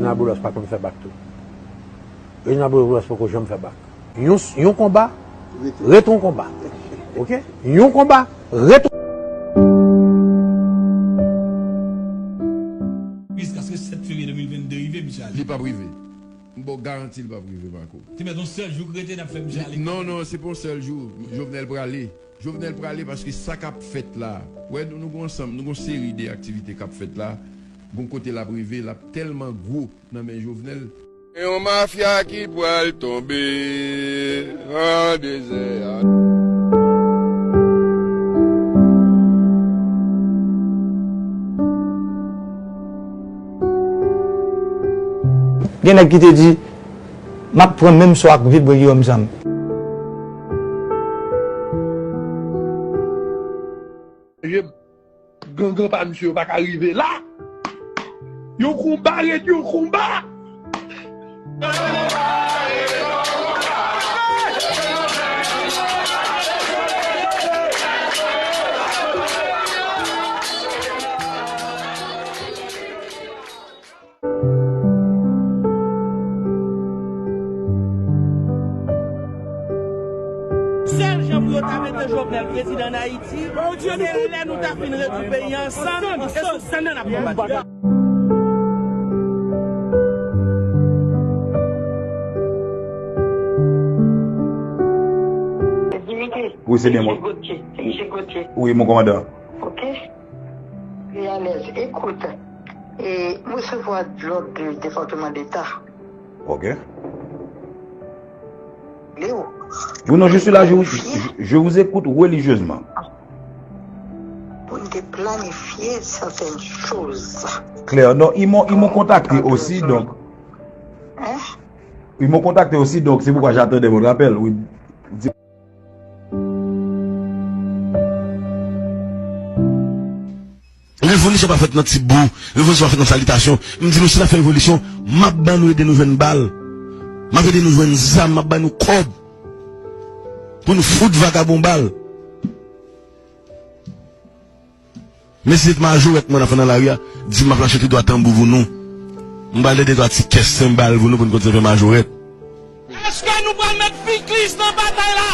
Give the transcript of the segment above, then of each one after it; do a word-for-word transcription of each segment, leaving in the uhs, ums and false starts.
Reginald Boulos pa konn fè bak tou. Reginald Boulos poko janm fè bak. Yon, yon konba, ret yon konba. Ok? Yon konba, ret yon Jiskaske sèt fevriye de mil vennde rive, misye ale. Li p ap rive. M ba w garanti li p ap rive, Marco. Te mèt yon sèl jou k rete, n ap fè misye ale. Non, non, se pa yon sèl jou. Jovenel prale. Jovenel prale paske sa k ap fèt la. Wè, nou, nou gon ansanm, nou gon seri de aktivite k ap fèt la. Gon kote l ap rive, l ap tèlman gwo nan men Jovenel. Yon mafya ki pral tonbe nan dezè a. Gen nèg ki te di, "M ap pran menm sò ak Vibré Guillaume Sam." Gangan pa misye yo pa ka rive la. Yon konba ret yon konba. Sèl jan pou yo ta mete Jovenel prezidan an Ayiti, se lè nou ta fin rezoud peyi a ansanm, e sou sèn nan n ap konbat. Wi, se byen mwen. Wi, mon kòmandan. Ok. Li alèz. Ekout, e, m resevwa lòd de Depatman Deta. Ok. Leo. Oui, non, je suis là, je vous, je, je vous écoute religieusement. Pou n te planifye sètèn choz. Claire, non, ils m'ont, ils m'ont contacté aussi, donc. Hein? Ils m'ont contacté aussi, donc c'est pourquoi j'attendais votre appel, oui. Revolisyon pa fèt nan ti bou, revolisyon pa fèt nan salitasyon. M di nou, si n ap fè revolisyon, m ap ban nou ede nou jwenn bal. M ap ede nou jwenn zam, m ap ban nou kòb. Pou nou fout vagabon bal. Men si se majorèt mwen nan fè nan lari a, di m ap lache tout dwa tanbou pou nou. M pral de dwa ti kès senbal pou nou, pou nou kontinye fè majorèt. Èske nou pral met piklis nan batay la?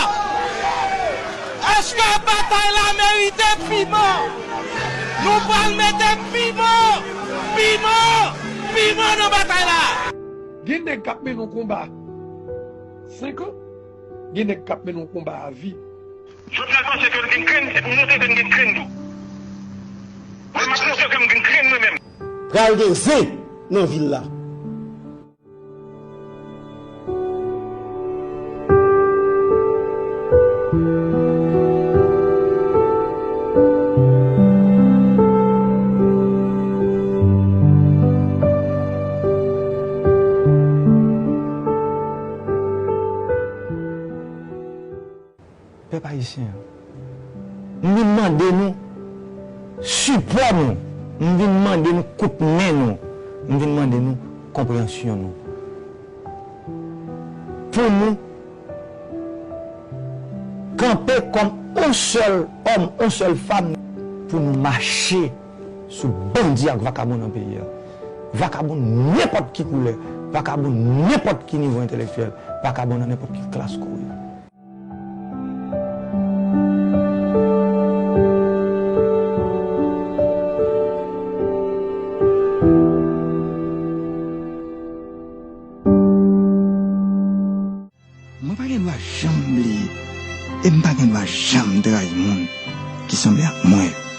Èske batay la merite piman? Nou pral mete piman, piman, piman nan batay la. Gen nèg k ap mennen yon konba senk an, gen nèg k ap mennen yon konba a vi. Jovenel panse ke l gen grenn, e pou montre ke l gen grenn tou. Mwen, m ap montre ke m gen grenn mwen menm. Pral gen zen nan vil la. Pèp ayisyen an, m vin mande nou sipò nou, m vin mande nou kout men nou, m vin mande nou konpreyansyon nou. Pou nou kanpe kòm yon sèl òm, yon sèl fanm, pou nou mache sou bandi ak vakabon nan peyi a. Vakabon nenpòt ki koulè, vakabon nenpòt ki nivo entèlektyèl, vakabon nan nenpòt ki klas kou yo. Mwen pa gen dwa janm bliye, e m pa gen dwa janm trayi moun ki sanble ak mwen.